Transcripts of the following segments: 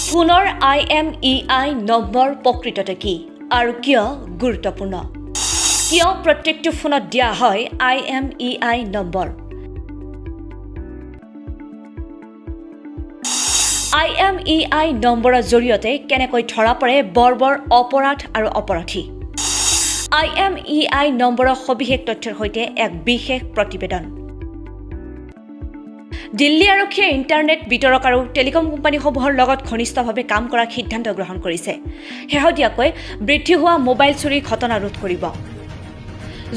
ফোনৰ IMEI number প্ৰকৃততে কি আৰু কিয় গুৰুত্বপূৰ্ণ? কিয় প্ৰত্যেকটো ফোনত দিয়া হয় আইএমইআই নম্বৰ? আইএমইআই নম্বৰৰ জৰিয়তে কেনেকৈ ধৰা পৰে বৰ্বৰ অপৰাধ আৰু অপৰাধী? আইএমইআই নম্বৰৰ সবিশেষ তথ্যৰ সৈতে এক বিশেষ প্ৰতিবেদন। দিল্লী আৰক্ষীয়ে ইণ্টাৰনেট বিতৰক আৰু টেলিকম কোম্পানীসমূহৰ লগত ঘনিষ্ঠভাৱে কাম কৰাৰ সিদ্ধান্ত গ্ৰহণ কৰিছে। শেহতীয়াকৈ বৃদ্ধি হোৱা মোবাইল চুৰিৰ ঘটনা ৰোধ কৰিব।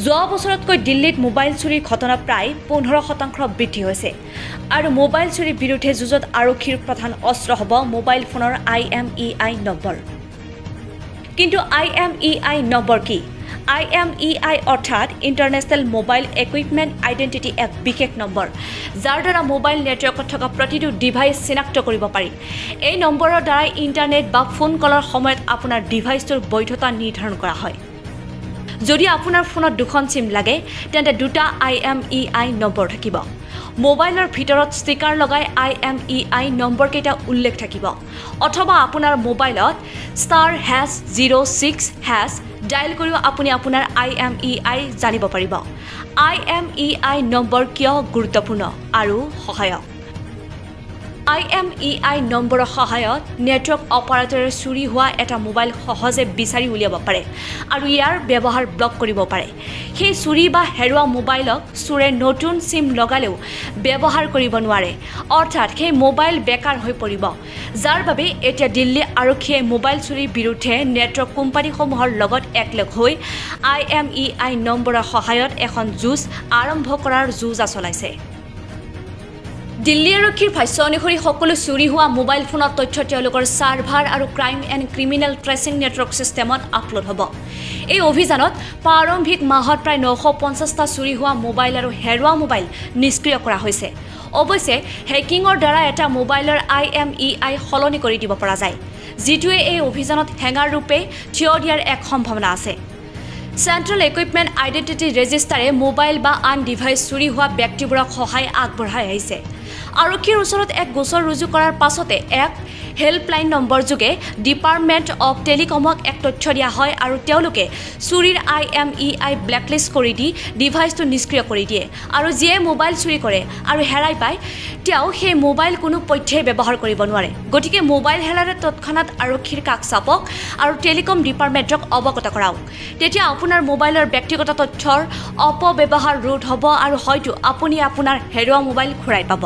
যোৱা বছৰতকৈ দিল্লীত মোবাইল চুৰিৰ ঘটনা প্ৰায় 15% বৃদ্ধি হৈছে আৰু মোবাইল চুৰিৰ বিৰুদ্ধে যুঁজত আৰক্ষীৰ প্ৰধান অস্ত্ৰ হ'ব মোবাইল ফোনৰ আইএমইআই নম্বৰ। কিন্তু আইএমইআই নম্বৰ কি? আইএমইআই অৰ্থাৎ ইণ্টাৰনেশ্যনেল মোবাইল ইকুইপমেণ্ট আইডেণ্টিটি এক বিশেষ নম্বৰ, যাৰ দ্বাৰা মোবাইল নেটৱৰ্কত থকা প্ৰতিটো ডিভাইচ চিনাক্ত কৰিব পাৰি। এই নম্বৰৰ দ্বাৰাই ইণ্টাৰনেট বা ফোন কলৰ সময়ত আপোনাৰ ডিভাইচটোৰ বৈধতা নিৰ্ধাৰণ কৰা হয়। যদি আপোনাৰ ফোনত দুখন চিম লাগে, তেন্তে দুটা আইএমইআই নম্বৰ থাকিব। মোবাইলৰ ভিতৰত ষ্টিকাৰ লগাই আইএমইআই নম্বৰকেইটা উল্লেখ থাকিব, অথবা আপোনাৰ মোবাইলত *#06# ডায়েল কৰিও আপুনি আপোনাৰ আইএমইআই জানিব পাৰিব। আইএমইআই নম্বৰ কিয় গুৰুত্বপূৰ্ণ আৰু সহায়ক? আইএমইআই নম্বৰৰ সহায়ত নেটৱৰ্ক অপাৰেটৰে চুৰি হোৱা এটা মোবাইল সহজে বিচাৰি উলিয়াব পাৰে আৰু ইয়াৰ ব্যৱহাৰ ব্লক কৰিব পাৰে। সেই চুৰি বা হেৰুৱা মোবাইলক চোৰে নতুন চিম লগালেও ব্যৱহাৰ কৰিব নোৱাৰে, অৰ্থাৎ সেই মোবাইল বেকাৰ হৈ পৰিব। যাৰ বাবে এতিয়া দিল্লী আৰক্ষীয়ে মোবাইল চুৰিৰ বিৰুদ্ধে নেটৱৰ্ক কোম্পানীসমূহৰ লগত একলগ হৈ আইএমইআই নম্বৰৰ সহায়ত এখন যুঁজ আৰম্ভ কৰাৰ যো-জা চলাইছে। দিল্লী আৰক্ষীৰ ভাষ্য অনুসৰি সকলো চুৰি হোৱা মোবাইল ফোনৰ তথ্য তেওঁলোকৰ ছাৰ্ভাৰ আৰু crime and criminal tracing network ছিষ্টেমত আপলোড হ'ব। এই অভিযানত প্ৰাৰম্ভিক মাহত প্ৰায় 950টা চুৰি হোৱা মোবাইল আৰু হেৰুৱা মোবাইল নিষ্ক্ৰিয় কৰা হৈছে। অৱশ্যে হেকিঙৰ দ্বাৰা এটা মোবাইলৰ আইএমইআই সলনি কৰি দিব পৰা যায়, যিটোৱে এই অভিযানত হেঙাৰ ৰূপে থিয় দিয়াৰ এক সম্ভাৱনা আছে। চেণ্ট্ৰেল ইকুইপমেণ্ট আইডেণ্টিটি ৰেজিষ্টাৰে মোবাইল বা আন ডিভাইচ চুৰি হোৱা ব্যক্তিবোৰক সহায় আগবঢ়াই আহিছে। আৰক্ষীৰ ওচৰত এক গোচৰ ৰুজু কৰাৰ পাছতে এক হেল্পলাইন নম্বৰ যোগে ডিপাৰ্টমেণ্ট অৱ টেলিকমক এক তথ্য দিয়া হয় আৰু তেওঁলোকে চুৰিৰ আইএমইআই ব্লেকলিষ্ট কৰি দি ডিভাইচটো নিষ্ক্ৰিয় কৰি দিয়ে আৰু যিয়ে মোবাইল চুৰি কৰে আৰু হেৰাই পায়, তেওঁ সেই মোবাইল কোনো পধ্যেই ব্যৱহাৰ কৰিব নোৱাৰে। গতিকে মোবাইল হেৰালে তৎক্ষণাত আৰক্ষীৰ কাষ চাপক আৰু টেলিকম ডিপাৰ্টমেণ্টক অৱগত কৰাওক। তেতিয়া আপোনাৰ মোবাইলৰ ব্যক্তিগত তথ্যৰ অপব্যৱহাৰ ৰোধ হ'ব আৰু হয়তো আপুনি আপোনাৰ হেৰুৱা মোবাইল ঘূৰাই পাব।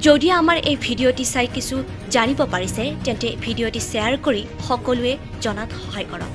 যদি আমাৰ এই ভিডিঅ'টি চাই কিছু জানিব পাৰিছে, তেন্তে ভিডিঅ'টি শ্বেয়াৰ কৰি সকলোৱে জনাত সহায় কৰক।